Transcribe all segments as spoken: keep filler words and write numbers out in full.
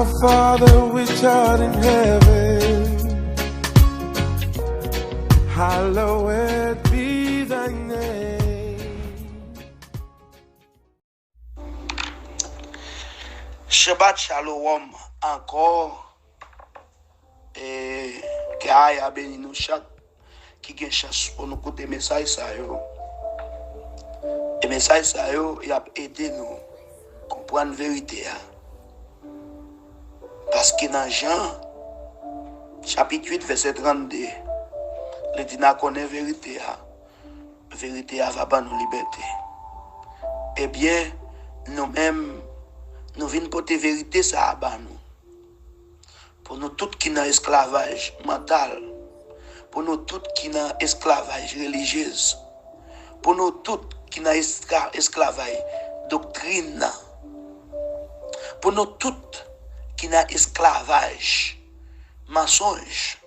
Our Father which art in heaven, hallowed be thy name. Shabbat Shalom ankò. E ke Aya beni nou chak ki gen chans pou nou koute mesaj sa yo. E mesaj sa yo, y ap ede nou konprann verite a. Paske nan Jan, chapit uit, vèsè trannde, li di, "N a konnen verite a, verite a va ban nou libète." Ebyen, nou menm, nou vin pote verite sa a ba nou. Pou nou tout ki nan esklavaj mantal, pou nou tout ki nan esklavaj relijyez, pou nou tout ki nan eskra- esklavaj doktrin nan, pou nou tout ki nan esklavaj mansonj,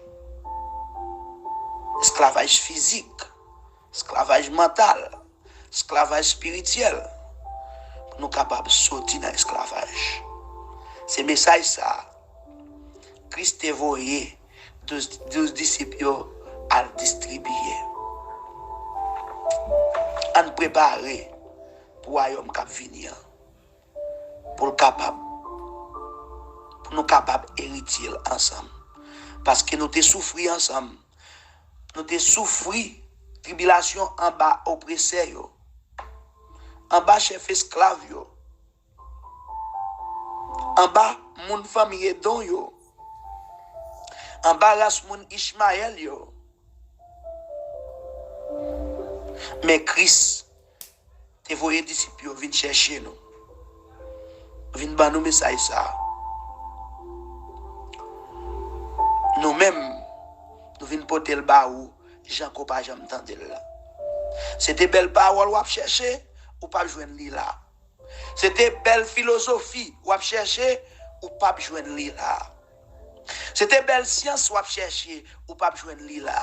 esklavaj fizik, esklavaj mantal, esklavaj espirityèl, pou nou kapab soti nan esklavaj. Se mesaj sa a Kris te voye douz, douz disip yo al distribiye. Ann prepare pou wayòm k ap vini an, pou l kapab, pou nou kapab eritye l ansanm. Paske nou te soufri ansanm. Nou te soufri tribilasyon anba opresè yo, anba chèf esklav yo, anba moun fanmi Edon yo, anba ras moun Ichmayèl yo. Men Kris te voye disip yo vin chèche nou, vin ban nou mesaj sa a. Nou menm, nou vin pote l ba ou, jan ke w pa janm tande l la. Se te bèl pawòl w ap chèche, ou p ap jwenn li la. Se te bèl filozofi w ap chèche, ou p ap jwenn li la. Se te bèl syans w ap chèche, ou p ap jwenn li la.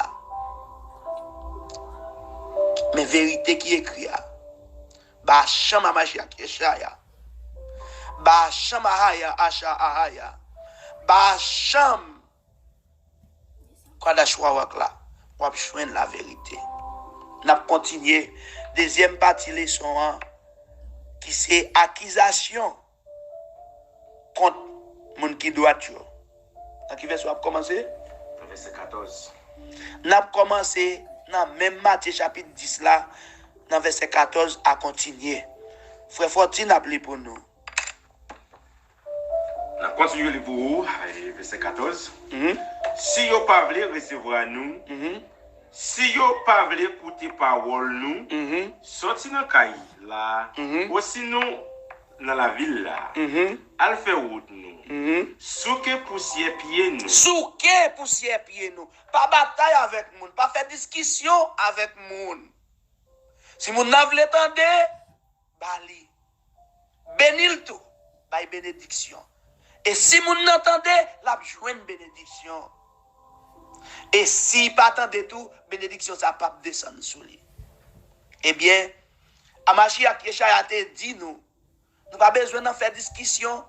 Men verite ki ekri a, Basham Hamashiach Yeshaya, Basham Ahaya Asha Ahaya, Basham Kadash Wawak la, w ap jwenn laverite. N ap kontinye dezyèm pati leson an, ki se akizasyon kont moun ki dwat yo. Nan ki vèsè w ap kòmanse? Nan vèsè katòz. N ap kòmanse nan menm Matye chapit dis la, nan vèsè katòz a kontinye. Frè Fortin ap li pou nou. N ap kontinye li pou ou, e, vèsè katòz. Mhm. Si yo pa vle resevwa nou, mhm, si yo pa vle koute pawòl nou, mhm, sòti nan kay la, mhm, osinon nan lavil la, mhm, al fè wout nou, mhm, souke pousyè pye nou. Souke pousyè pye nou. Pa batay avèk moun, pa fè diskisyon avèk moun. Si moun nan vle tande, ba li. Beni l tou, bay benediksyon. E si moun nan tande, l ap jwenn benediksyon. E si l pa tande tou, benediksyon sa p ap desann sou li. Ebyen, Hamashiach Yeshaya te di nou, nou pa bezwen nan fè diskisyon,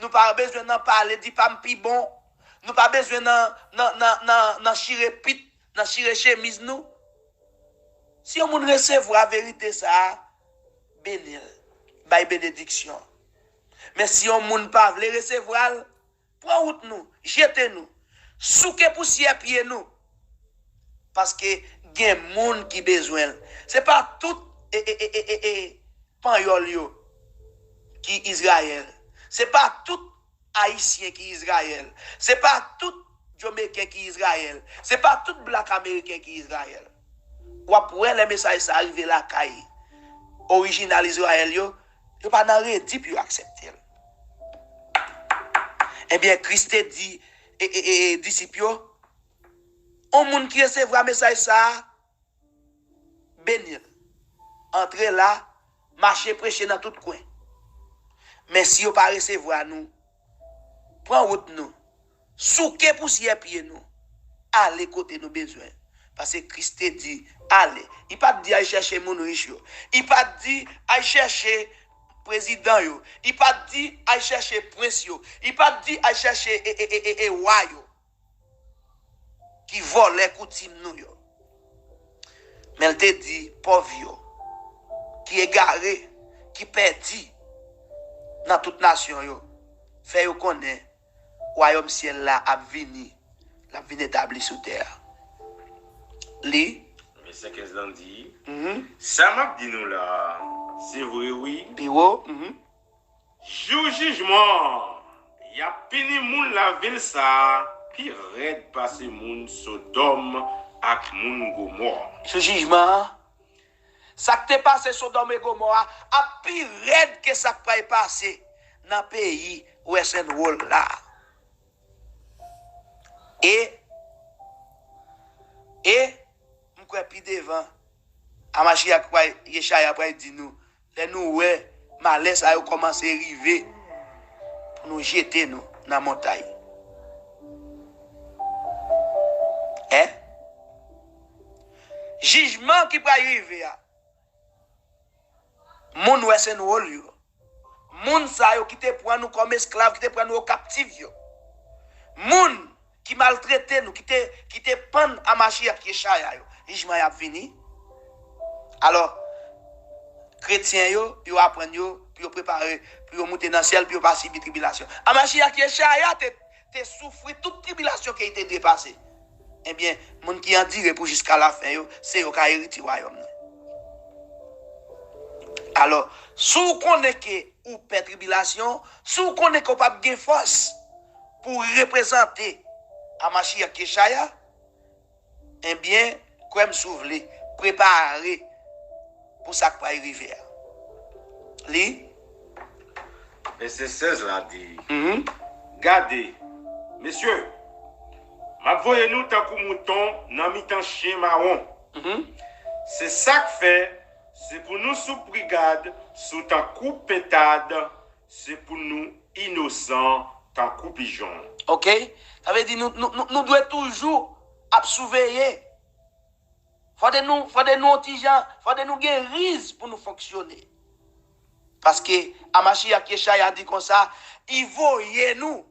nou pa bezwen nan pale di pa m pi bon, nou pa bezwen nan, nan, nan, nan, nan chire pit, nan chire chemiz nou. Si yon moun resevwa verite sa a, beni l, bay benediksyon. Men si yon moun pa vle resevwa l, pran wout nou, jete nou, souke pousyè pye nou. Paske gen moun ki bezwen l. Se pa tout, e, e, e, e, e, e, Panyòl yo ki Izrayèl. Se pa tout Ayisyen ki Izrayèl. Se pa tout Jomeken ki Izrayèl. Se pa tout blak ameriken ki Izrayèl. W ap wè lè mesaj sa a rive lakay orijinal Izrayèl yo, yo pa nan redi pou yo aksepte l. Ebyen, Kris te di, e, e, e, e, disip yo, yon moun ki resevwa mesaj sa a, beni l. Antre la, mache preche nan tout kwen. Men si yo pa resevwa nou, pran wout nou, souke pousyè pye nou, ale kote nou bezwen. Paske Kris te di, ale. Li pa t di al chèche moun rich yo. Li pa t di al chèche prezidan yo. Li pa t di al chèche prens yo. Li pa t di al chèche e, e, e, e, e wa yo ki vòlè koutim nou yo. Men l te di pòv yo, ki egare, ki pèdi nan tout nasyon yo, fè yo konnen wayòm syèl la ap vini, l ap vin etabli sou tè a. Li. Vèsè kenz lan di, mhm, sa m ap di nou la a, se vre wi. Pi wo, mhm. Jou jijman an, y ap pini moun lavil sa a pi rèd pase moun Sodòm ak moun Gomò. Jou jijman an, sa k te pase Sodòm e Gomò a ap pi rèd ke sa k pral pase nan peyi Western World la. E, e, m kwè pi devan, Amachiyach pral, Yechaya pral di nou, lè nou wè malè sa yo kòmanse rive, pou nou jete nou nan montay. Hein? Jijman ki pral rive a, moun Western World yo, moun sa yo ki te pran nou kòm esklav, ki te pran nou o kaptif yo, moun ki maltrete nou, ki te, ki te pann Amachiyach Yechaya yo, jijman y ap vini. Alò, kretyen yo, yo aprann yo, pou yo prepare, pou yo moute nan syèl, pou yo pa sibi tribilasyon. Amachiyach Yechaya te, te soufri tout tribilasyon ke li te dwe pase. Ebyen, moun ki andire pou jiska lafen yo, se yo k a erite wayòm nan. Alò, si w konnen ke ou pè tribilasyon, si w konnen ke w p ap gen fòs pou w reprezante Amachiyach Yechaya, ebyen, kwè m si w vle, prepare pou sa k pral rive a. Li. Vèsè sèz la di, mhm, gade, mesye, m ap voye nou tankou mouton nan mitan chen mawon. Mhm. Se sa k fè, se pou nou sou prigad, sou tankou pentad, se pou nou inosan tankou pijon. Oke? Sa vle di nou, nou, nou, nou dwe toujou ap souveye. Fòde nou, fòde nou yon ti jan, fòde nou gen riz pou nou fonksyone. Paske Amachiyach Yechaya di konsa, li voye nou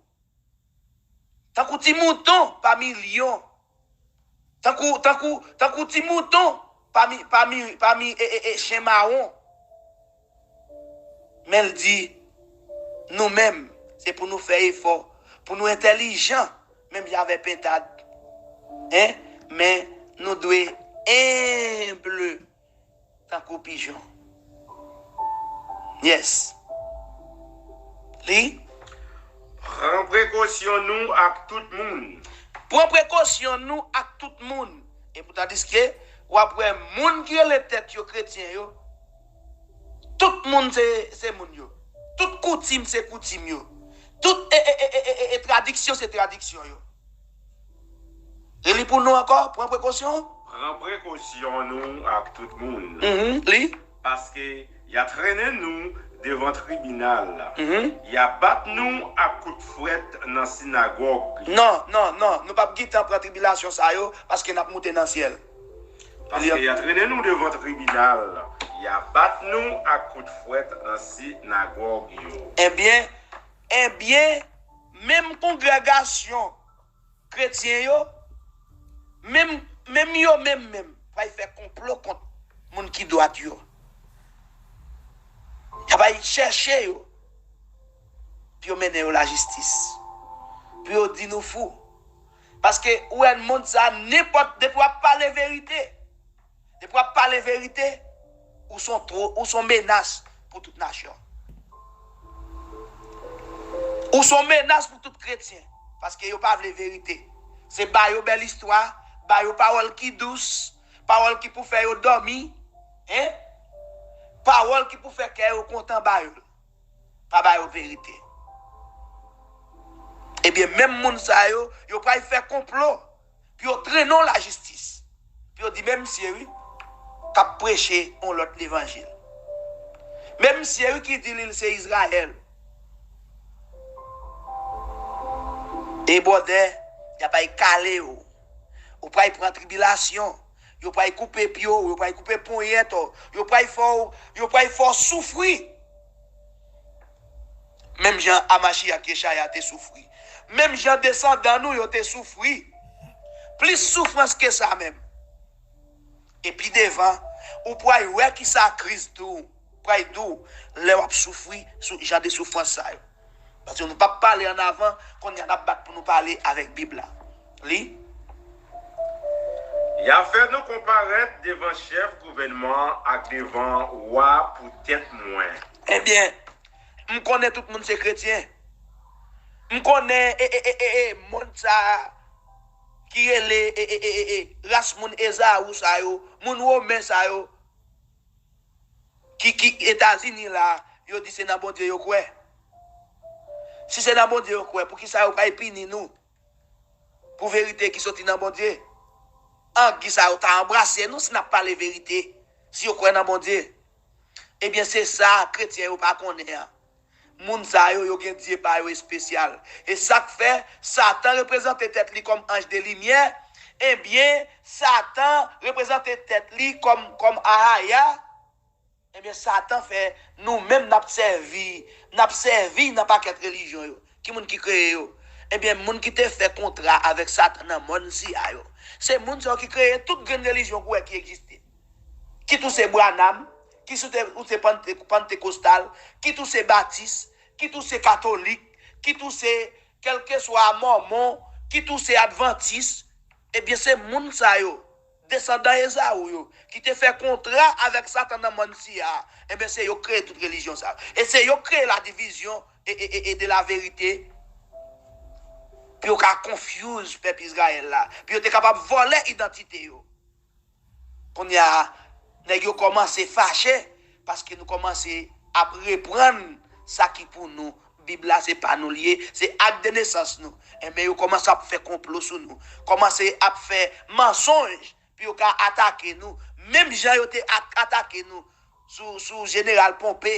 tankou ti mouton pami lyon, tankou, tankou, tankou ti mouton pami, pami, pami, e, e, e, chen mawon. Men l di, nou menm, se pou nou fè efò, pou nou entèlijan, menm jan avèk pentad. Hein? Men nou dwe enb tankou pijon. Yes. Li. Pran prekosyon nou ak tout moun. Pran prekosyon nou ak tout moun. E pou tandiske, w ap wè moun ki rele tèt yo kretyen yo, tout moun se, se moun yo. Tout koutim se koutim yo. Tout e, e, e, e, e, e tradiksyon se tradiksyon yo. Reli pou nou ankò, pran prekosyon. Pran prekosyon nou ak tout moun. Mhm, li. Paske y a trennen nou devan tribinal. Mhm. Y a bat nou ak kout fwèt nan sinagòg. Non, non, non, nou p ap gentan pran tribilasyon sa yo, paske n ap moute nan syèl. Paske y a trennen nou devan tribinal. Y a bat nou ak kout fwèt nan sinagòg yo. Ebyen, ebyen, menm kongregasyon kretyen yo, menm, menm yo menm menm, pral fè konplo kont moun ki dwat yo. Y a pral chèche yo pou yo mennen yo lajistis, pou yo di nou fou. Paske ou wè mond sa, nenpòt, depi w ap pale verite, depi w ap pale verite, ou s on tro-, ou s on menas pou tout nasyon. Ou s on menas pou tout kretyen, paske yo pa vle verite. Se ba yo bèl istwa, ba yo pawòl ki dous, pawòl ki pou fè yo dòmi, hein? Pawòl ki pou fè kè yo kontan ba yo. Pa ba yo verite. Ebyen, menm moun sa yo, yo pral fè konplo pou yo trennen w lajistis. Pou yo di, men misye wi, k ap preche yon lòt levanjil. Men misye wi ki di li l se Izrayèl. E bwòdè, y ap al kale w. Ou pral pran tribilasyon. Yo pral koupe pye w, yo pral koupe ponyèt w. Yo pral fè w, yo pral fè w soufri. Menm jan Amachiyach Yechaya te soufri. Menm jan desandan nou yo te soufri. Plis soufrans ke sa menm. E pi devan, ou pral wè kisa Kris di w, pral di w lè w ap soufri sou jan de soufrans sa yo. Paske nou p ap pale ann avan, kounye a n ap bat pou nou pale avèk Bib la. Li. Y a fè nou konparèt devan chèf gouvènman an ak devan wa poutèt mwen. Ebyen, m konnen tout moun se kretyen. M konnen e, e, e, e, e, mond sa a ki rele e, e, e, e, e, ras moun Ezawu sa yo, moun Women sa yo, ki, ki Etazini la, yo di se nan Bondye yo kwè. Si se nan Bondye yo kwè, poukisa yo pral pini nou pou verite ki soti nan Bondye? Angi sa yo ta anbrase nou si n ap pale verite, si yo kwè nan Bondye. Ebyen, se sa kretyen yo pa konnen an. Moun sa yo, yo gen dye pa yo espesyal. E sa k fè Satan reprezante tèt li kòm anj de limyè, ebyen, Satan reprezante tèt li kòm, kòm Ahaya. Ebyen, Satan fè nou menm n ap sèvi, n ap sèvi nan pakèt relijyon yo. Ki moun ki kreye yo? Ebyen, moun ki te fè kontra avèk Satan nan mòn sila yo. Se moun sa yo ki kreye tout grenn relijyon ou wè ki egziste. Kit ou se Branham, kit ou se, ou se Pante-, Pantekostal, kit ou se Batis, kit ou se Katolik, kit ou se kèlkeswa Mòmon, kit ou se Advantis, ebyen se moun sa yo, desandan Ezawu yo, ki te fè kontra avèk Satan nan mòn sila, ebyen se yo k kreye tout relijyon sa yo. E se yo k kreye la divizyon e, e, e, e de la verite pou yo ka confuse pèp Izrayèl la, pou yo te kapab vòlè idantite yo. Kounye a, nèg yo kòmanse fache paske nou kòmanse ap reprann sa ki pou nou. Bib la se pa nou l ye, se ak de nesans nou. Enben yo kòmanse ap fè konplo sou nou, kòmanse ap fè mansonj pou yo ka atake nou, menm jan yo te ak- atake nou sou, sou jeneral Ponpe,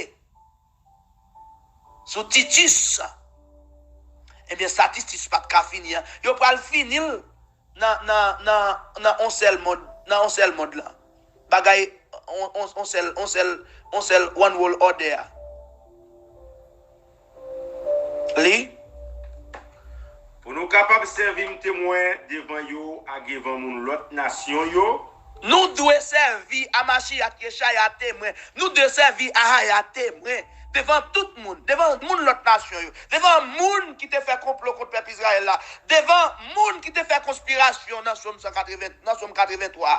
sou Titus. Ebyen, sa Titus pa t ka fini an, yo pral fini l nan, nan, nan, nan on sèl mond, nan on sèl mond lan. Bagay, on, on, on sèl, on sèl, on sèl one world order a. Li. Pou nou kapab sèvi m temwen devan yo ak devan moun lòt nasyon yo. Nou dwe sèvi Amachiyach Yechaya temwen. Nou dwe sèvi Ahaya temwen. Devan tout moun. Devan moun lòt nasyon yo. Devan moun ki te fè konplo kont pèp Izrayèl la. Devan moun ki te fè konspirasyon nan Sòm san katreven, nan Sòm katreven twa.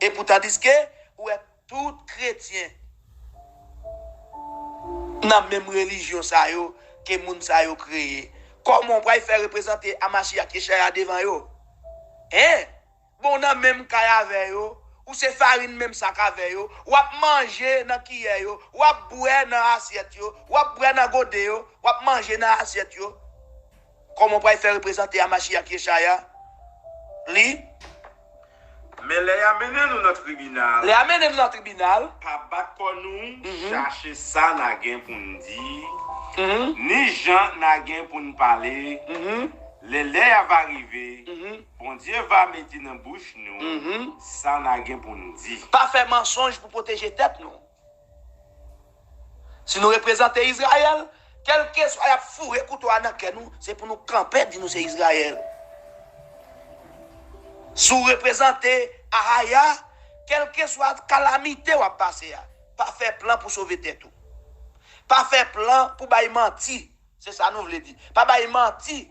E pou tandiske, ou wè tout kretyen nan menm relijyon sa yo ke moun sa yo kreye. Kòman w pral fè reprezante Amachiyach Yechaya devan yo? Hein? Bon, w nan menm kay avè yo, ou se farin menm sak avè yo, w ap manje nan kiyè yo, w ap bwè nan asyèt yo, w ap bwè nan gode yo, w ap manje nan asyèt yo. Kòman w pral fè reprezante Amachiyach Yechaya? Li. Men lè y a mennen nou nan tribinal. Lè y a mennen nou nan tribinal. Pa bat kò nou, mhm, chache sa n a gen pou n di, mhm, ni jan n a gen pou n pale. Mhm. Lè lè a va rive, mhm, Bondye va mete nan bouch nou, mhm, sa n a gen pou n di. Pa fè mansonj pou pwoteje tèt nou. Si nou reprezante Izrayèl, kèlkeswa y ap foure kouto a nan kè nou, se pou nou kanpe di nou se Izrayèl. Si w reprezante Ahaya, kèlkeswa kalamite w ap pase a, pa fè plan pou sove tèt ou. Pa fè plan pou bay manti. Se sa nou vle di. Pa bay manti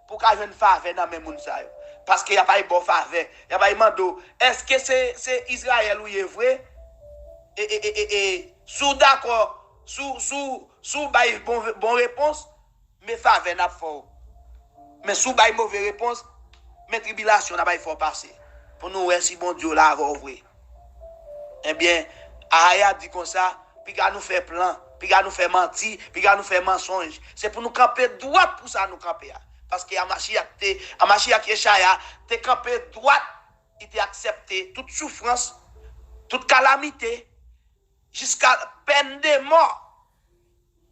pou w ka jwenn favè nan men moun sa yo. Paske y ap al ba w favè. Y ap al mande w, èske se, se Izrayèl ou ye vre? E, e, e, e, e, si w dakò, si w, si w, si w bay bon, bon repons, men favè n ap fè w. Men si w bay move repons, men tribilasyon n ap al fè w pase. Pou nou wè si Bondye w la avè w vre. Ebyen, Ahaya di konsa, piga nou fè plan, piga nou fè manti, piga nou fè mansonj. Se pou nou kanpe dwat pou sa nou kanpe a. Paske Amachiyach te, Amachiyach Yechaya te kanpe dwat, li te aksepte tout soufrans, tout kalamite, jiska pèn de mò.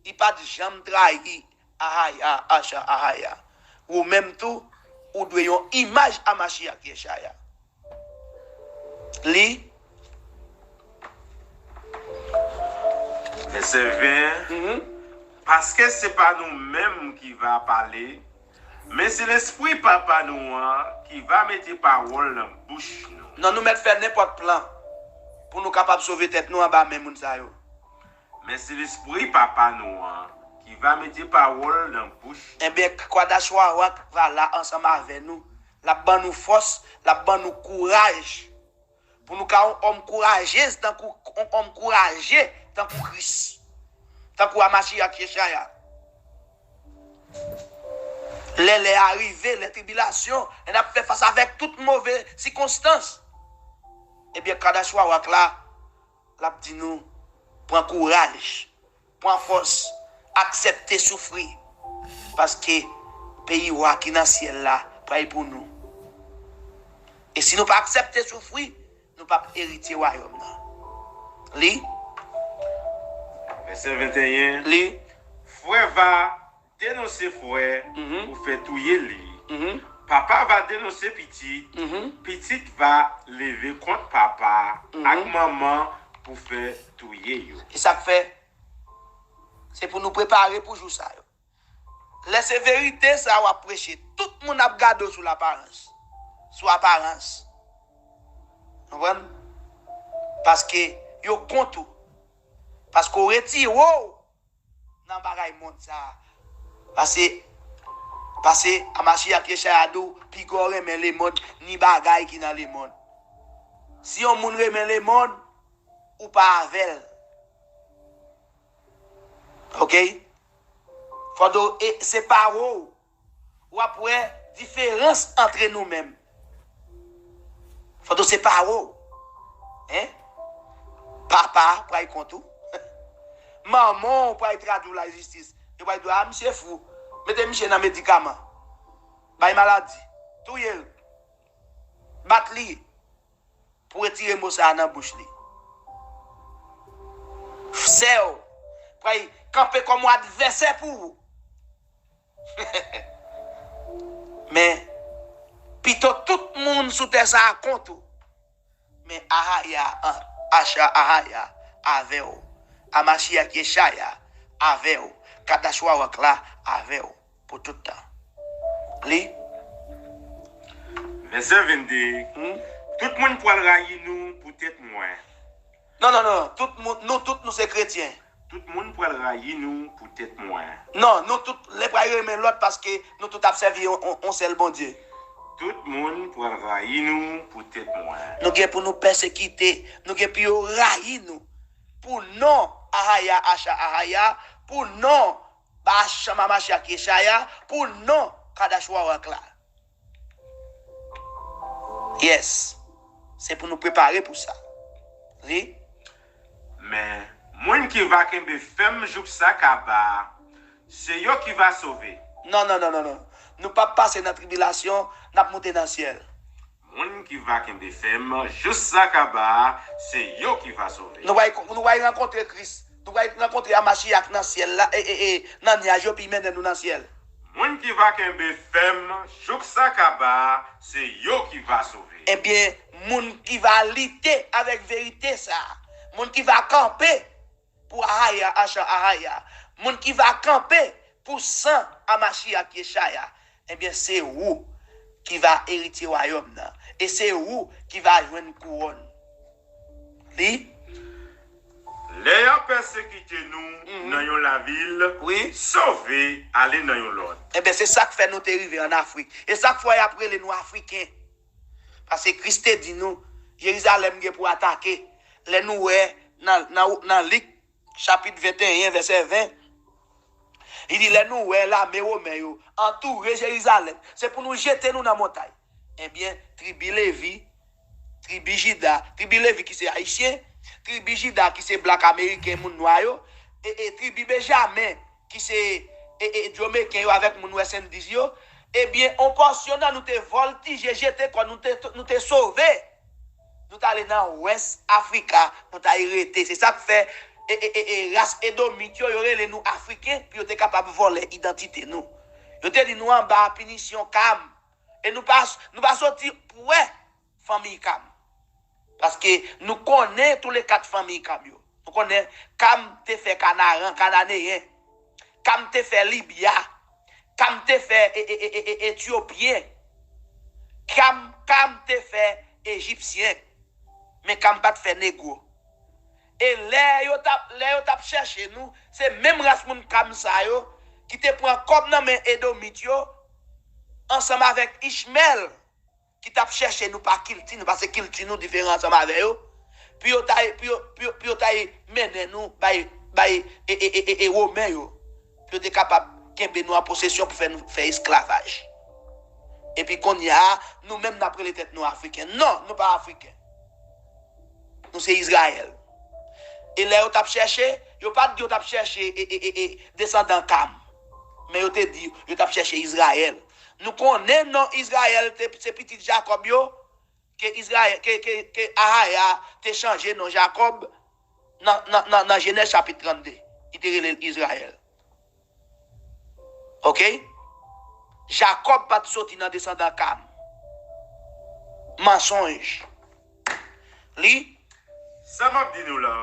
Li pa t janm trayi Ahaya, Acha Ahaya. Ou menm tou, ou dwe yon imaj a Machiyach Yechaya. Li. Vèsè ven. Mhm. Paske se pa nou menm ki va pale, men se Lespri Papa nou an ki va mete pawòl nan bouch nou. Non, nou mèt fè nenpòt plan pou nou kapab sove tèt nou anba men moun sa yo. Men se Lespri Papa nou an ki va mete pawòl nan bouch nou. Ebyen, Kadash Warak va la ansanm avè nou. L ap ban nou fòs, l ap ban nou kouraj. Pou nou ka yon òm kouraje tankou, yon òm kouraje tankou Kris. Tankou Amachiyach Yechaya. Lè lè a rive, lè tribilasyon, lè n ap fè fas avèk tout move sikonstans, ebyen, Kadash Warak la, l ap di nou, pran kouraj, pran fòs, aksepte soufri, paske peyi wa ki nan syèl la pral pou nou. E si nou pa aksepte soufri, nou p ap eritye wayòm nan. Li. Vèsè venteyen. Li. Frè va denonse frè Mhm. pou fè touye li. Mhm. Papa va denonse pitit, Mhm. pitit va leve kont papa Mhm. ak manman pou fè touye yo. E sa k fè, se pou nou prepare pou jou sa yo. Lè se verite sa w ap preche, tout moun ap gade w sou laparans. Sou aparans. Konprann? Paske yo kont ou. Paske w retire w nan bagay mond sa a. Pase, pase Amachiyach Yechaya di w, piga w renmen lemonn, ni bagay ki nan lemonn. Si yon moun renmen lemonn, ou pa avè l. Oke? Fòdo e separe w. W ap wè diferans antre nou menm. Fòdo separe w. Hein? Papa pral kont ou. Manman w pral tradwi w lajistis. Yo pral di w, a, misye fou. Mete misye nan medikaman. Bay maladi. Touye l. Bat li. Pou retire mo sa a nan bouch li. Sè w pral kanpe kòm yon advèsè pou ou. Men, pito tout moun sou tè sa a kont ou. Men Ahaya, an, Acha Ahaya avè w. Amachiyach Yechaya avè w. Kadash Warak la avè w pou tout tan. Li. Vèsè vennde. Hmm? Tout moun pral rayi nou poutèt mwen. Non, non, non. Tout moun, nou tout, nou se kretyen. Tout moun pral rayi nou poutèt mwen. Non, nou tout, lè pral renmen lòt paske nou tout ap sèvi yon, yon, yon sèl Bondye. Tout moun pral rayi nou poutèt mwen. Nou gen pou nou pèsekite, nou gen pou yo rayi nou. Pou non Ahaya, Acha Ahaya, pou non Bacham Amachiyach Yechaya, pou non Kadash Warak la. Yes. Se pou nou prepare pou sa. Li. Men, moun ki va kenbe fèm jouk sa kaba, se yo ki va sove. Non, non, non, non, non. Nou p ap pase nan tribilasyon, n ap moute nan syèl. Moun ki va kenbe fèm jous sa kaba, se yo ki va sove. Nou va, nou va rankontre Kris. Nou va rankontre Amachiyach nan syèl la, e, e, e, nan nyaj yo, pi mennen nou nan syèl. Moun ki va kenbe fèm jouk sa kaba, se yo ki va sove. Ebyen, moun ki va lite avèk verite sa, moun ki va kanpe pou Ahaya, Acha Ahaya, moun ki va kanpe pou san a Machiyach Yechaya, ebyen, se ou ki va eritye wayòm nan, e se ou ki va jwenn kouwòn. Li. Lè y ap pèsekite nou Mhm. nan yon lavil, Wi. sove, ale nan yon lòt. Ebyen, se sa k fè nou te rive ann Afrik. E sa k fè y ap rele nou Afriken. Paske Kris te di nou, Jerizalèm gen pou atake. Lè nou wè nan, nan, nan Lik, chapit venteyen, vèsè ven, li di, lè nou wè lame women yo antoure Jerizalèm, se pou nou jete nou nan montay. Ebyen, tribi Levi, tribi Jida, tribi Levi ki se Ayisyen, tribi Jida ki se blak ameriken, moun nwa yo, e, e tribi Benjamen ki se, e, e Jemeken yo avèk moun West Indies yo, ebyen, on pòsyon nan nou te vòltije, jete kò, nou te, nou te sove. Nou t ale nan Wès Afrika, nou t al rete. Se sa k fè, e, e, e, e, ras Edomit yo, yo rele nou Afriken, pou yo te kapab vòlè idantite nou. Yo te di nou anba pinisyon Kam. E nou pa, nou pa soti prè fanmi Kam. Paske nou konnen toulekat fanmi Kam yo. Nou konnen Kam te fè Kanaran, Kananeyen. Kam te fè Libya. Kam te fè e, e, e, e, e, Etyopyen. Kam, Kam te fè Ejipsyen. Men Kam pa t fè negwo. E lè yo t ap, lè yo t ap chèche nou, se menm ras moun Kam sa yo ki te pran kòb nan men Edomit yo, ansanm avèk Ichmèl, ki t ap chèche nou pa kilti nou, paske kilti nou diferan ansanm avè yo, pou yo ta, pou yo, pou yo, pou yo ta mennen nou bay, bay e, e, e, e, e Women yo, pou yo te kapab kenbe nou an posesyon pou fè nou fè esklavaj. Epi kounye a, nou menm n ap rele tèt nou Afriken. Non, nou pa Afriken. Nou se Izrayèl. E lè yo t ap chèche, yo pa t di yo t ap chèche e, e, e, e, desandan Kam. Men yo te di yo t ap chèche Izrayèl. Nou konnen non Izrayèl te, se pitit Jakòb yo, ke Izrayèl, ke, ke, ke Ahaya te chanje non Jakòb nan, nan, nan, nan Jenèz chapit trannde. Li te rele l Izrayèl. Oke? Jakòb pa t soti nan desandan Kam. Mansonj. Li. Sa m ap di nou la,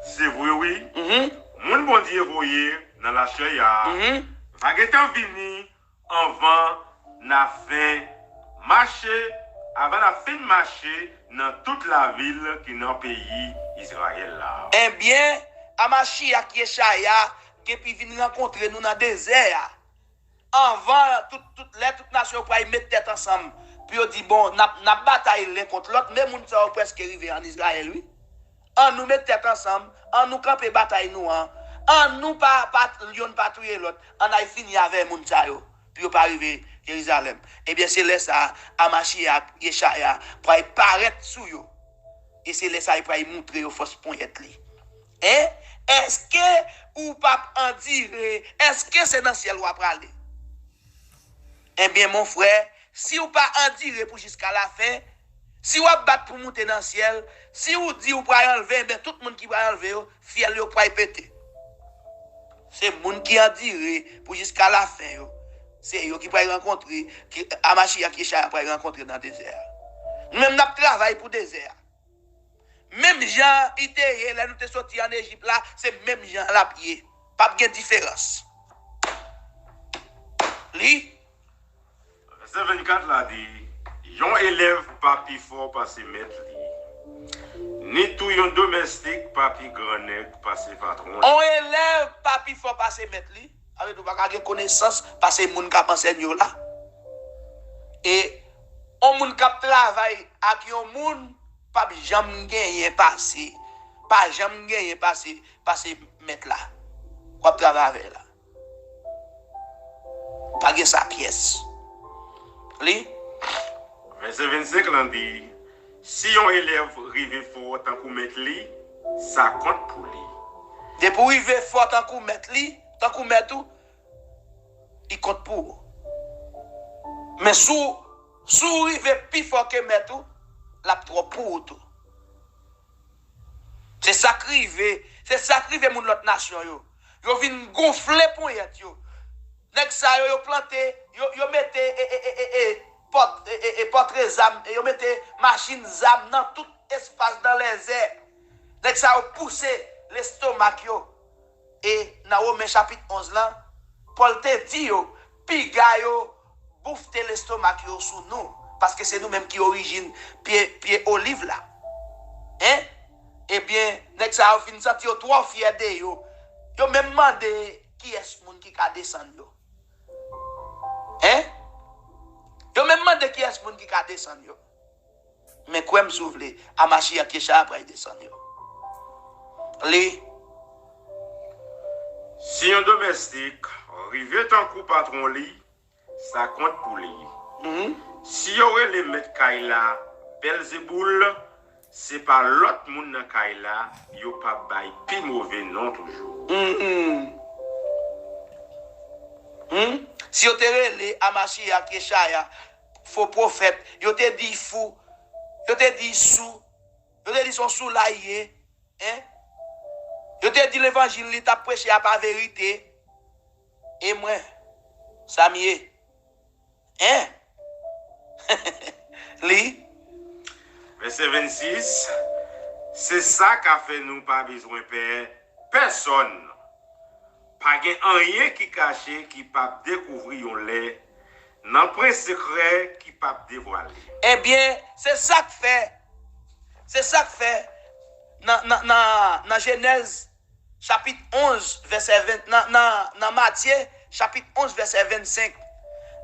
se vre wi. Mhm. Moun Bondye voye nan lachè a, mhm, va gentan vini anvan n a fen mache, anvan n a fin mache nan tout lavil ki nan peyi Izrayèl la. Ebyen, Amachiyach Yechaya gen pou vin rankontre nou nan dezè a. Anvan tout, tout, lè tout nasyon yo pral met tèt ansanm pou yo di, bon, n ap, n ap batay len kont lòt, men moun sa yo prèske rive ann Izrayèl, wi. An nou met tèt ansanm, an nou kanpe batay nou an, an nou pa, pa, yonn pa touye lòt, ann al fini avè moun sa yo, pou yo pa rive Jerizalèm. Ebyen, se lè sa a, Amachiyach Yechaya pral parèt sou yo. E se lè sa a, li pral moutre yo fòs ponyèt li. Hein? Èske ou p ap andire? Èske se nan syèl w a prale? Ebyen, mon frè, si w pa andire pou jiska lafen, si w ap bat pou moute nan syèl, si w di w pral anlve, ebyen, tout moun ki pral anlve yo, fyèl yo pral pete. Se moun ki andire pou jiska lafen yo, se yo ki pral rankontre, ki, Amachiyach Yechaya pral rankontre nan dezè a. Nou menm, n ap travay pou dezè a. Menm jan i te ye lè nou te soti ann Ejip la, se menm jan l ap ye. P ap gen diferans. Li. Vèsè vennkat la di, yon elèv pa pi fò pase mèt li, ni tou yon domèstik pa pi grannèg pase patwon li. On elèv pa pi fò pase mèt li. Sa vle di ou pa ka gen konesans pase moun k ap ansèye w la. E on moun k ap travay ak yon moun p ap janm genyen pase, pa janm genyen pase, pase mèt la w ap travay avè l la. Pa gen sa pyès. Li. Vèsè vennsenk lan di, si yon elèv rive fò tankou mèt li, sa kont pou li. Depi w rive fò tankou mèt li, tankou mèt ou, li kont pou ou. Men si w, si w rive pi fò ke mèt ou, l ap twòp pou ou tou. Se sa k rive, se sa k rive moun lòt nasyon yo. Yo vin gonfle ponyèt yo. Nèg sa yo, yo plante, yo, yo mete, e, e, e, e, e, pòt-, e, e, e, pòtre zam, e yo mete machin zam nan tout espas nan lèzè. Nèg sa yo pouse lestomak yo. E nan Women chapit onz lan, Pòl te di yo, piga yo boufte lestomak yo sou nou, paske se nou menm ki orijin pye, pye oliv la. Hein? Ebyen, nèg sa yo fin santi yo twò fyè de yo. Yo menm mande kiyès moun ki ka desann yo. Hein? Yo menm mande kiyès moun ki ka desann yo. Men kwè m si w vle, Amachiyach Yechaya pral desann yo. Li. Si yon domèstik rive tankou patwon li, sa kont pou li. Mhm. Si yo rele mèt kay la Bèlzeboul, se pa lòt moun nan kay la yo p ap bay pi move non toujou. Mhm. Hmm? Si yo te rele Amachiyach Yechaya fo pwofèt, yo te di fou, yo te di sou, yo te di se yon sou la l ye, hein? Yo te di levanjil li t ap preche a pa verite. E mwen, sa m ye? Hein? Li. Vèsè vennsis, se sa k ap fè nou pa bezwen pè pèsonn. Pa gen anyen ki kache ki p ap dekouvri yon lè, nanpwen sekrè ki p ap devwale. Ebyen, se sa k fè, se sa k fè nan, nan, nan, nan Jenèz chapit onz, vèsè ven, nan, nan, nan Matye chapit onz, vèsè vennsenk,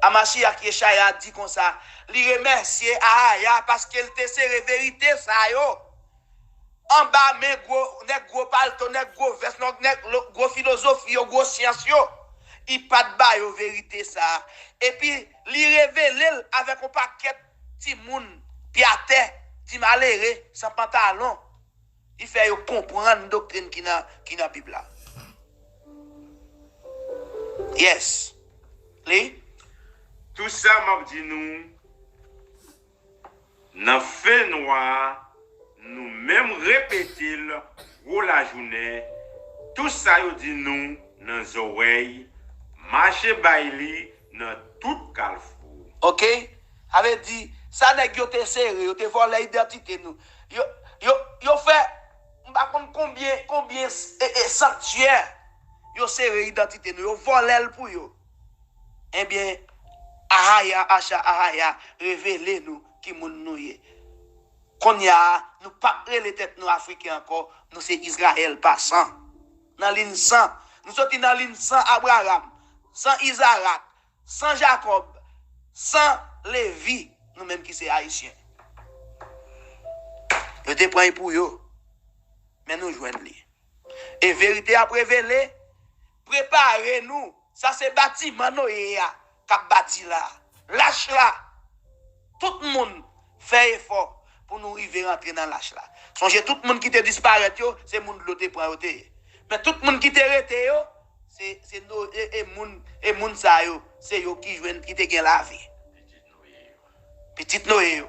Amachiyach Yechaya di konsa, li remèsye Ahaya paske l te sere verite sa yo anba men gwo nèg gwo palto, nèg gwo vès, nèg gwo filozofi yo, gwo syans yo. Li pa t ba yo verite sa a. Epi, li revele l avèk yon pakèt timoun pye atè, ti malere, san pantalon. Li fè yo konprann doktrin ki nan, ki nan Bib la. Yes. Li. Tout sa m ap di nou, nan fènwa a, nou menm repete l gwo lajounen, tout sa yo di nou nan zòrèy, mache bay li nan tout kalfou. Oke? Sa vle di, sa nèg yo te sere, yo te vòlè idantite nou. Yo, yo, yo fè, m pa konn konbyen, konbyen e, e, sanktyè yo sere idantite nou, yo vòlè l pou yo. Ebyen, Ahaya, Acha, Ahaya, revele nou ki moun nou ye. Kounye a, nou p ap rele tèt nou Afriken ankò, nou se Izrayèl pa san. Nan liy san. Nou soti nan liy san Abraram, san Izarak, san Jakòb, san Levi, nou menm ki se Ayisyen. Yo te pran l pou yo, men nou jwenn li. E verite ap revele, prepare nou. Sa se batiman Noye a k ap bati la. Lach la. Tout moun fè efò pou nou rive rantre nan lach la. Sonje tout moun ki te disparèt yo, se moun dlo te pran yo te ye. Men tout moun ki te rete yo, se, se no, e, e moun, e moun sa yo, se yo ki jwenn, ki te gen lavi. Pitit Noye yo.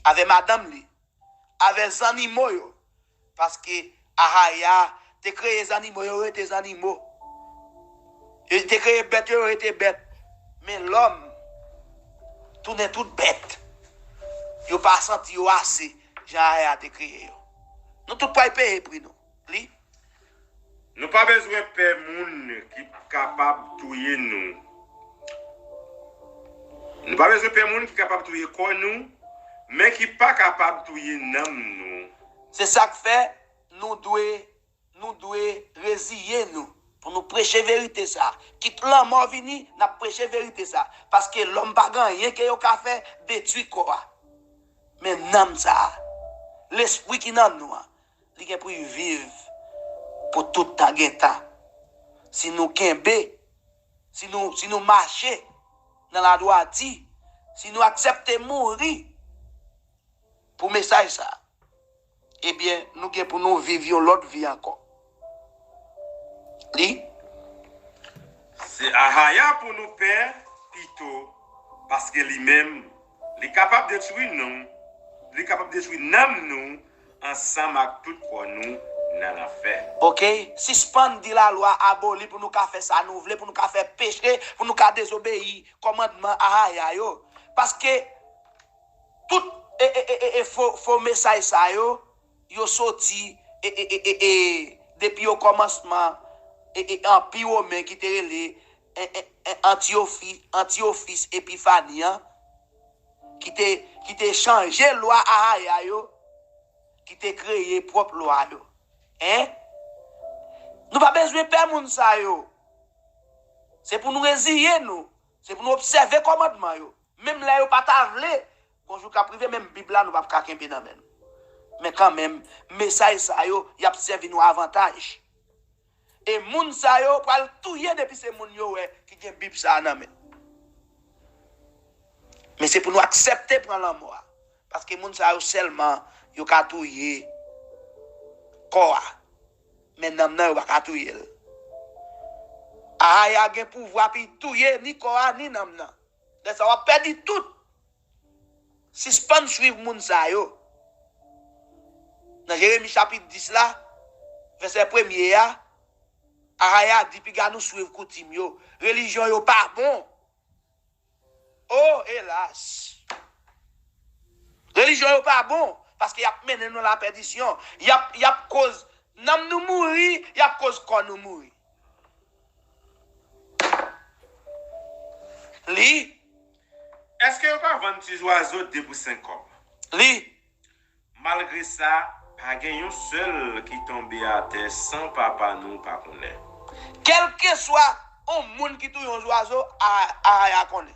Avè madanm li. Avè zannimo yo. Paske Ahaya te kreye zannimo, yo rete zannimo. Yo te kreye bèt yo, yo rete bèt. Men lòm tounen tout bèt. Yo pa santi yo ase jan Ahaya te kreye yo. Nou tout pral peye pri nou. Li. Nou pa bezwen pè moun ki kapab touye nou. Nou pa bezwen pè moun ki kapab touye kò nou, men ki pa kapab touye nanm nou. Se sa k fè nou dwe, nou dwe reziye nou pou nou preche verite sa. Kit lanmò vini, n ap preche verite sa. Paske lòm pa gen anyen ke yo ka fè detwi kò a. Men nanm sa a, lespri ki nan nou an, li gen pou l viv pou tout tan gen tan. Si nou kenbe, si nou, si nou mache nan ladwati, si nou aksepte mouri pou mesaj sa a, ebyen, nou gen pou nou viv yon lòt vi ankò. Li. Se Ahaya pou nou pè pito, paske li menm, li kapab detwi nou, li kapab detwi nanm nou ansanm ak tout kò nou nan lanfè. Oke, sispann di lalwa aboli pou nou ka fè sa nou vle, pou nou ka fè peche, pou nou ka dezobeyi kòmandman Ahaya yo. Paske tout e, e, e, e, e fo, fo mesaj sa yo, yo soti e, e, e, e, e, depi okòmansman e, e, Anpi Women ki te rele e, e, e, Antiyofis, Antiyofis Epifani an, ki te, ki te chanje lwa Ahaya yo, ki te kreye pwòp lwa yo. Hein? Nou pa bezwen pè moun sa yo. Se pou nou reziye nou. Se pou nou obsève kòmandman yo. Menm lè yo pa ta vle, gon jou k ap rive, menm Bib la, nou p ap ka kenbe nan men nou. Men kanmenm, mesaj sa yo, y ap sèvi nou avantaj. E moun sa yo pral touye depi se moun yo wè ki gen Bib sa a nan men. Men se pou nou aksepte pran lanmò a. Paske moun sa yo sèlman yo ka touye kò a. Men nanm nan yo pa ka touye l. Ahaya gen pouvwa pou l touye ni kò a ni nanm nan. Lè sa w ap pèdi tout. Sispann swiv moun sa yo. Nan Jeremi chapit dis la, vèsè premye a, Ahaya di piga nou swiv koutim yo. Relijyon yo pa bon. O, elas! Relijyon yo pa bon, paske y ap mennen nou lapèdisyon. Y ap, y ap koz nanm nou mouri, y ap koz kò nou mouri. Li. Èske yo pa vann ti zwazo de pou senk kòb? Li. Malgre sa, pa gen yon sèl ki tonbe atè san papa nou pa konnen. Kèlkeswa yon moun ki touye yon zwazo, a- Ahaya konnen.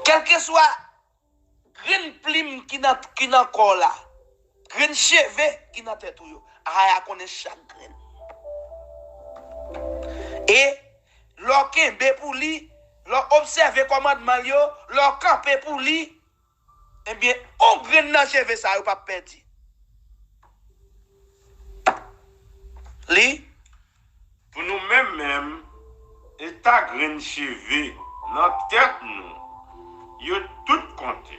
Kèlkeswa grenn plim ki nan, ki nan kò w la, grenn cheve ki nan tèt ou yo, Ahaya konnen chak grenn. E lè w kenbe pou li, lè w obsève kòmandman l yo, lè w kanpe pou li, ebyen, yon grenn nan cheve sa yo p ap pèdi. Li. Pou nou menm menm, eta grenn cheve nan tèt nou, yo tout konte.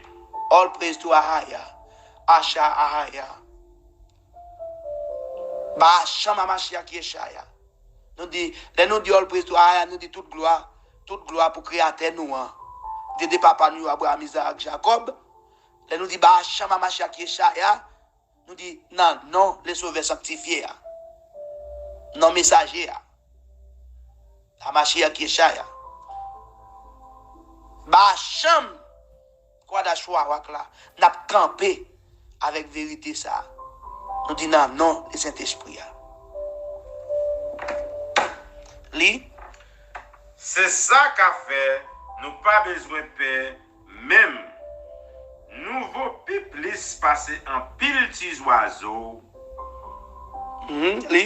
All praise to Ahaya. Asha Ahaya. Ba chanm a Mashiach Yeshaya. Nou di, lè nou di all praise to Ahaya, nou di tout glwa, tout glwa pou Kreyatè nou an. Dede papa nou yo, Abraham, Izarak, Jakòb. Lè nou di ba chanm a Mashiach Yeshaya, nou di nan non le Sovè sanktifye a. Non mesaje a. A Mashiach Yeshaya. Ba chanm Kwadash Ruach la, n ap kanpe avèk verite sa a. Nou di nan non le Sentespri a. Li. Se sa k ap fè nou pa bezwen pè menm. Nou vo pi plis pase anpil ti zwazo. Mhm, li.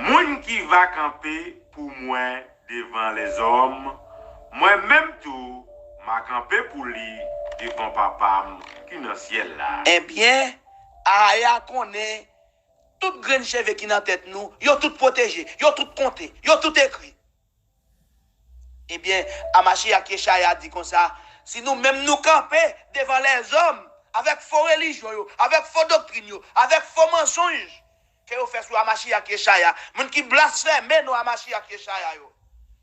Moun ki va kanpe pou mwen devan lèzòm, mwen menm tou, m a kanpe pou li devan Papa m ki nan syèl la. Ebyen, Ahaya konnen tout grenn cheve ki nan tèt nou, yo tout pwoteje, yo tout konte, yo tout ekri. Ebyen, a Mashiach Yeshaya di konsa, si nou menm nou kanpe devan lèzòm, avèk fo relijyon yo, avèk fo doktrin yo, avèk fo mansonj ke yo fè sou a Mashiach Yeshaya, moun ki blasfeme non a Mashiach Yeshaya yo,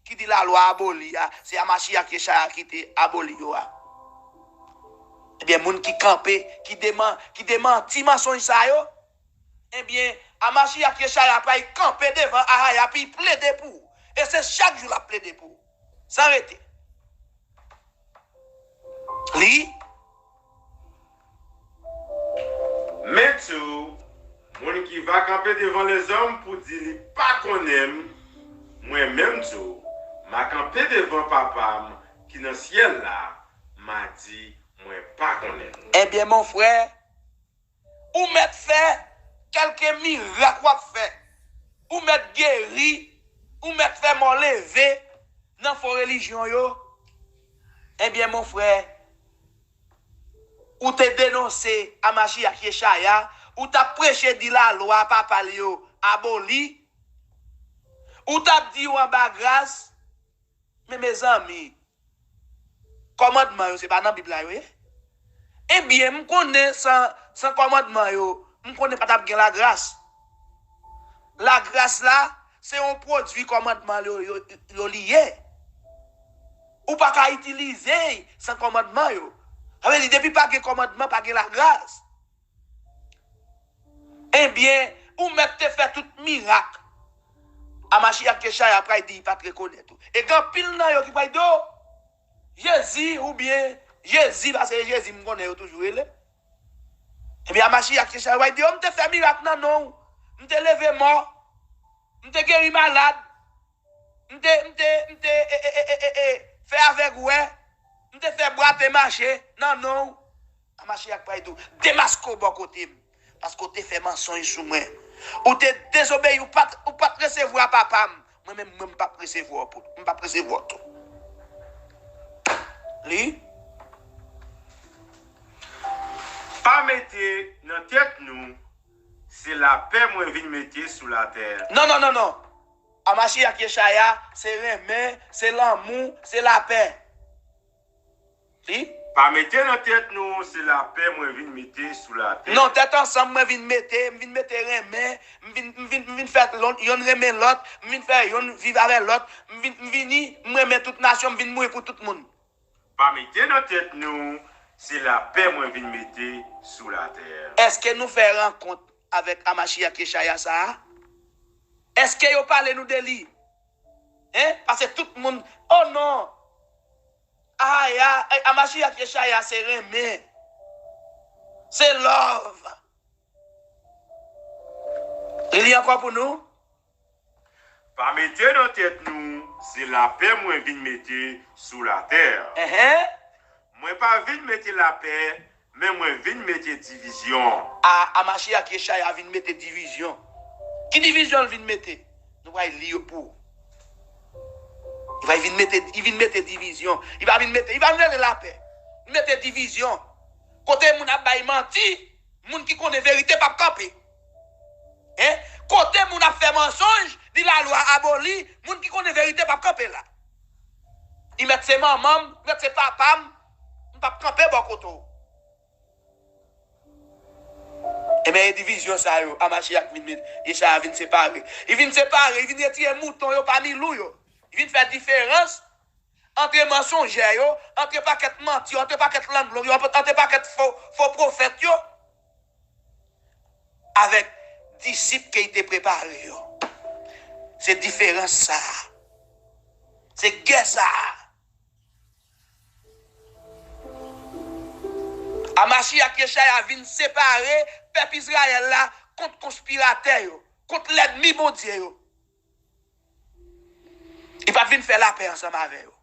ki di lalwa aboli a, se a Mashiach Yeshaya ki te aboli yo a. Ebyen, moun ki kanpe, ki deman, ki demanti mansonj sa yo, ebyen, a Mashiach Yeshaya pral kanpe devan Ahaya pou l plede pou ou. E se chak jou l ap plede pou ou. San rete. Li. Men tou, moun ki va kanpe devan lèzòm pou di li pa konnen m, mwen menm tou, m a kanpe devan Papa m ki nan syèl la, m a di, mwen pa konnen nou. Ebyen, mon frè, ou mèt fè kèlke mirak w ap fè. Ou mèt geri, ou mèt fè mò leve nan fo relijyon yo. Ebyen, mon frè, ou te denonse a Mashiach Yeshaya, ou t ap preche di lalwa papa l yo aboli, ou t ap di yo anba gras, men mezanmi, kòmandman yo se pa nan Bib la yo ye? Ebyen, m konnen san, san kòmandman yo, m konnen pa t ap gen lagras. Lagras la, se yon pwodui kòmandman yo, yo, yo li ye. Ou pa ka itilize l san kòmandman yo. Sa vle di, depi pa gen kòmandman, pa gen lagras. Ebyen, ou mèt te fè tout mirak. A Mashiach Yeshaya pral di, li pa t rekonèt ou. E gen anpil nan yo ki pral di, o, Jezi, oubyen Jezi, paske Jezi m konnen yo toujou rele. Ebyen, a Mashiach Yeshaya pral di, o, m te fè mirak nan non w. M te leve mò. M te geri malad. M te, m te, m te e, e, e, e, e, e, fè avèg wè. M te fè bwaten mache nan non w. A Mashiach pral di w, demaske w bò kote m. Paske w te fè mansonj sou mwen. Ou te dezobeyi, ou pa t, ou pa t resevwa papa m. Mwen menm, mwen, m p ap resevwa w pou, m p ap resevwa w tou. Li. Pa mete nan tèt nou, se lapè mwen vin mete sou latè. Non, non, non, non. A Mashiach Yeshaya, se renmen, se lanmou, se lapè. Li. Pa mete nan tèt nou, se lapè mwen vin mete sou latè. Non, tèt ansanm mwen vin mete, m vin mete renmen, m vin, m vin, m vin fè lon- yonn renmen lòt, m vin fè yonn viv avè lòt, m vin, m vini, m renmen tout nasyon, m vin mouri pou tout moun. Pa mete nan tèt nou, se lapè mwen vin mete sou latè. Èske nou fè rankont avèk a Mashiach Yeshaya sa a? Èske yo pale nou de li? Hein? Paske tout moun, oh non! Ahaya, eh, Amachiyah ak Yeshaya se renmen. Se love. Li li ankò pou nou. Pa mete nan tèt nou, se lapè mwen vin mete sou latè. Enhen. Mwen pa vin mete lapè, men mwen vin mete divizyon. A, Amachiyah ak Yeshaya vin mete divizyon. Ki divizyon l vin mete? Nou pral li yo pou ou. Li pa vin mete, li vin mete divizyon. Li pa vin mete, li pa vin rele lapè. Li mete divizyon. Kote moun ap bay manti, moun ki konnen verite p ap kanpe. Hein? Kote moun ap fè mansonj, di lalwa aboli, moun ki konnen verite p ap kanpe la. Li mèt se manman m, li mèt se papa m, m p ap kanpe bò kote w. Ebyen, e divizyon sa yo, Amachiyah vin met, Yeshaya vin separe. Li vin separe, li vin retire mouton yo pami lou yo. Li vin fè diferans antre mansonjè yo, antre pakèt manti yo, antre pakèt lang long yo, antre pakèt fo, fo pwofèt yo, avèk disip ke li te prepare yo. Se diferans sa a. Se gè sa a. Amachiyah ak Yeshaya vin separe pèp Izrayèl la kont konspiratè yo, kont lènmi Bondye yo. Li pa t vin fè lapè ansanm avè yo.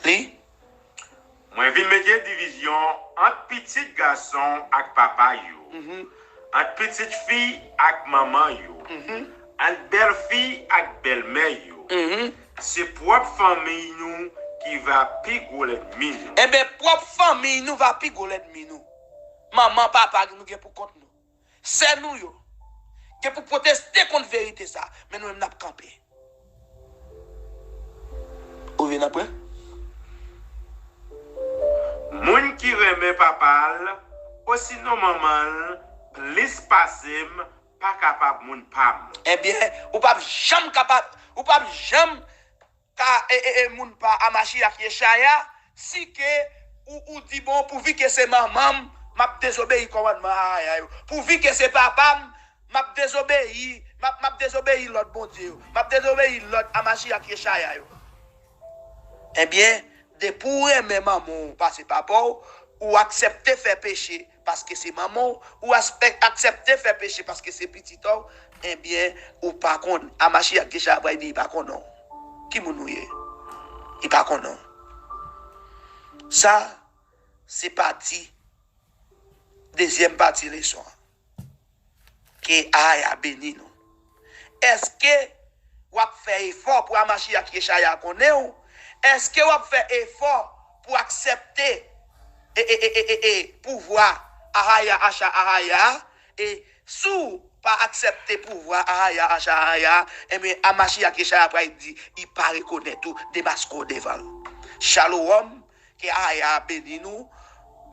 Li. Mwen vin mete divizyon ant pitit gason ak papa yo, mhm, ant pitit fi ak manman yo, mhm, ant bèlfi ak bèlmè yo. Mhm. Se pwòp fanmi nou ki va pi gwo lènmi nou. Enben, pwòp fanmi nou va pi gwo lènmi nou. Manman, papa nou gen pou kont nou. Sè nou yo gen pou pwoteste kont verite sa, men nou menm n ap kanpe. Ou vin apre? Moun ki renmen papa l, osinon manman l, plis pase m, pa kapab moun pa m. Ebyen, ou p ap janm kapab, ou p ap janm ka, e, e, e, moun pa Amachiyah ak Yeshaya, si ke ou, ou di, bon, pouvi ke se manman m, m ap dezobeyi kòmandman Ahaya yo. Pouvi ke se papa m, m ap dezobeyi, m ap, m ap dezobeyi lòd Bondye yo. M ap dezobeyi lòd Amachiyah ak Yeshaya yo. Ebyen, depi w renmen manman w pase papa w, ou aksepte fè peche paske se manman w, ou aspè-, aksepte fè peche paske se pitit ou, ebyen, ou pa konn, Amachiyah ak Yeshaya pral di, li pa konnen w. Ki moun ou ye? Li pa konnen w. Sa, se pati, dezyèm pati leson an. Ke Ahaya beni nou. Èske w ap fè efò pou Amachiyah ak Yeshaya konnen w? Èske w ap fè efò pou aksepte e, e, e, e, e, e, pouvwa Ahaya, Acha, Ahaya? E si w pa aksepte pouvwa Ahaya, Acha, Ahaya, ebyen, Amachiyah ak Yeshaya pral di, li pa rekonèt ou, demaske w devan l. Shalom. Ke Aya beni nou.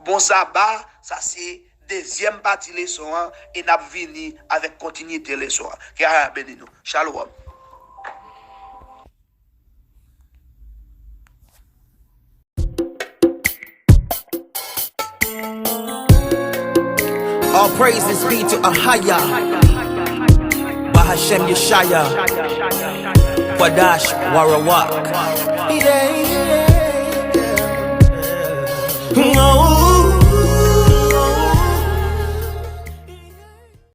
Bon saba, sa se dezyèm pati leson an, e n ap vini avèk kontinite leson an. Ke Aya beni nou. Shalom. All praises be to Ahaya, Bahashem Yeshaya, Kwadash Warawak. Yeah, yeah, yeah. Oh.